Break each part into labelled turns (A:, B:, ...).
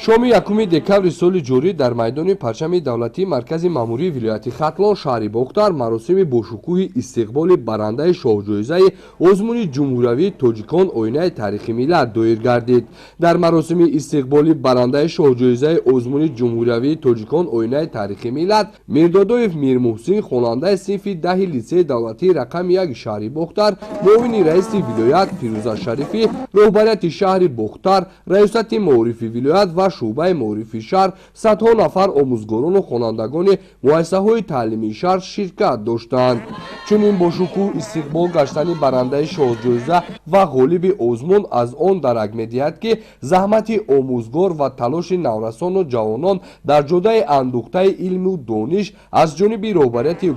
A: Шоми 1 декабри соли ҷорӣ дар майдони Парчами давлатии маркази маъмурии вилояти Хатлон, шаҳри Бохтар, маросими бошукӯҳи истиқболи барандаи шоҳҷоизаи озмуни ҷумҳуриявии «Тоҷикон — оинаи таърихи миллат» доир гардид. Дар маросими истиқболи барандаи шоҳҷоизаи озмуни ҷумҳуриявии «Тоҷикон — оинаи таърихи миллат» Мирдодоев Мирмуҳсин, хонандаи синфи 10-и литсеи давлатии рақами 1 шаҳри Бохтар, муовини раиси вилоят Фирӯза Шарифӣ, роҳбарияти шаҳри Бохтар, раёсати маорифи вилоят ва шӯъбаи маорифи шаҳр, садҳо нафар омӯзгорону хонандагони муассисаҳои таълимии шаҳр ширкат доштанд. Чунин бошукӯҳ истиқбол гаштани барандаи шоҳҷоиза ва ғолиби озмун аз он дарак медиҳад, ки заҳмати омӯзгор ва талоши наврасону ҷавонон дар ҷодаи андӯхтаи илму дониш аз ҷониби роҳбарияти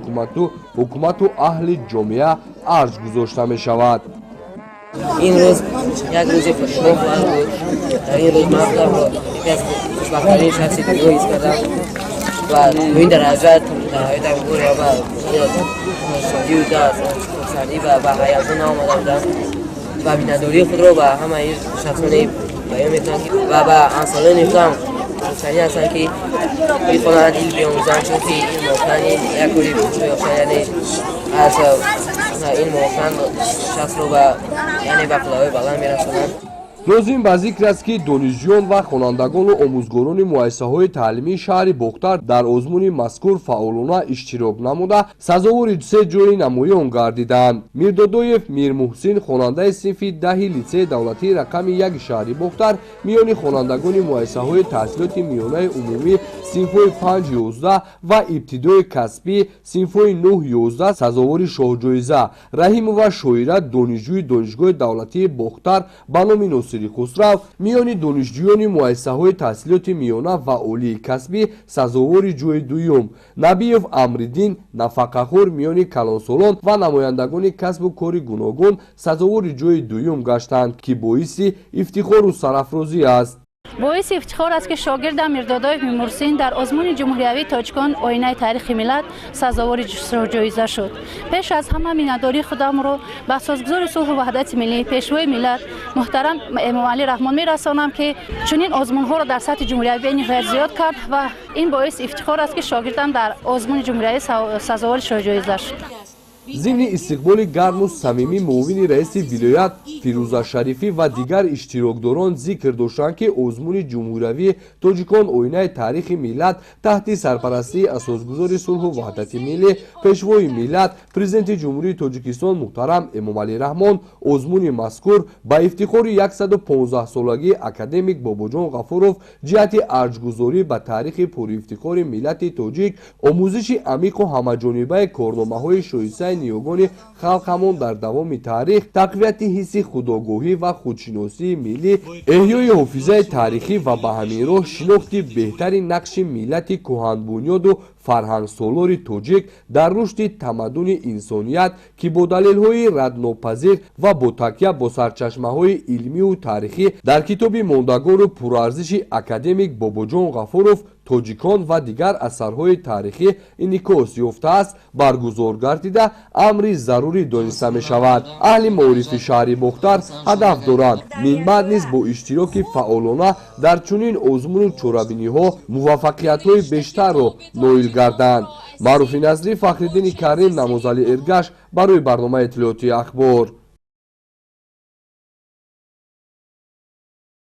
A: ҳукумату аҳли ҷомеа арҷ гузошта мешавад.
B: Ин рӯз як рӯзи хушбахт хоҳад буд. Дар ин рӯз ман худамро яке аз хушбахттарин шахси дунё ҳис кардам ва то ин дараҷа дар ҳаётам горе ба шодию хурсандӣ ва ба ҳаяҷон наомада будам ва миннатдории худро ба ҳамаи шахсоне баён мекунам ва ба ҳамсолони худам гуфтанӣ ҳастам, ки бихонанд, илм биомӯзанд, чунки илм омӯхтан як кори бошад, яъне аз илм омӯхтан шахсро ба яъне ба қуллаҳои баланд мерасонад.
A: Лозим ба зикр аст, ки донишҷӯён ва хонандагону омӯзгорони муассисаҳои таълимии шаҳри Бохтар дар озмуни мазкур фаъолона иштирок намуда, сазовори се ҷои намоён гардиданд. Мирдодоев Мирмуҳсин, хонандаи синфи 10-и литсеи давлатии рақами 1 шаҳри Бохтар, миёни хонандагони муассисаҳои таҳсилоти миёнаи умумӣ, синфҳои 5-11, ва ибтидои касбӣ, синфҳои 9-11, сазовори шоҳҷоиза. Раҳимова Шоира, донишҷӯи Донишгоҳи давлатии Бохтар ба номи Носири Хусрав, миёни донишҷӯёни муассисаҳои таҳсилоти миёна ва олии касбӣ сазовори ҷои дуюм. Набиев Амриддин, нафақахӯр, миёни калонсолон ва намояндагони касбу кори гуногун сазовори ҷои дуюм гаштанд, ки боиси ифтихору сарафрозӣ аст.
C: Боиси ифтихор аст, ки шогирдам Мирдодоев Мирмуҳсин дар озмуни ҷумҳуриявии «Тоҷикон — оинаи таърихи миллат» сазовори ҷоиза шуд. Пеш аз ҳама миннатдории худамро ба асосгузори сулҳу ваҳдати миллӣ, Пешвои миллат муҳтарам Эмомалӣ Раҳмон мерасонам, ки чунин озмунҳоро дар сатҳи ҷумҳуриявӣ бениҳоят зиёд кард ва ин боиси ифтихор аст, ки шогирдам дар озмуни ҷумҳуриявӣ сазовори шоҳҷоиза шуд.
A: Зимни истиқболи гарму самимӣ муовини раиси вилоят Фирӯза Шарифӣ ва дигар иштирокдорон зикр доштанд, ки озмуни ҷумҳуриявии «Тоҷикон — оинаи таърихи миллат» таҳти сарпарастии асосгузори сулҳу ваҳдати миллӣ, Пешвои миллат, Президенти Ҷумҳурии Тоҷикистон муҳтарам Эмомалӣ Раҳмон, озмуни мазкур ба ифтихори 115-солагии академик Бобоҷон Ғафуров, ҷиҳати арҷгузорӣ ба таърихи пурифтихори миллати тоҷик, омӯзиши амиқу ҳамаҷонибаи корномаҳои шоистаи ниёгони халқамон дар давоми таърих, тақвияти ҳисси худогоҳӣ ва худшиносии миллӣ, эҳёи ҳофизаи таърихӣ ва ба ҳамин роҳ шинохти беҳтари нақши миллати кӯҳанбунёду фарҳангсолори тоҷик дар рушди тамаддуни инсоният, ки бо далелҳои раднопазир ва бо такя бо сарчашмаҳои илмию таърихӣ дар китоби мондагору пурарзиши академик Бобоҷон Ғафуров «Тоҷикон» ва дигар асарҳои таърихӣ инъикос ёфтааст, баргузор гардида, амри зарурӣ дониста мешавад. Аҳли маорифи шаҳри Бохтар ҳадаф доранд, минбаъд низ бо иштироки фаъолона дар чунин озмуну чорабиниҳо муваффақиятҳои бештарро ноил гарданд. Маъруфи Назрӣ, Фахриддини Карим, Намозали Эргаш барои барномаи иттилоотии «Ахбор».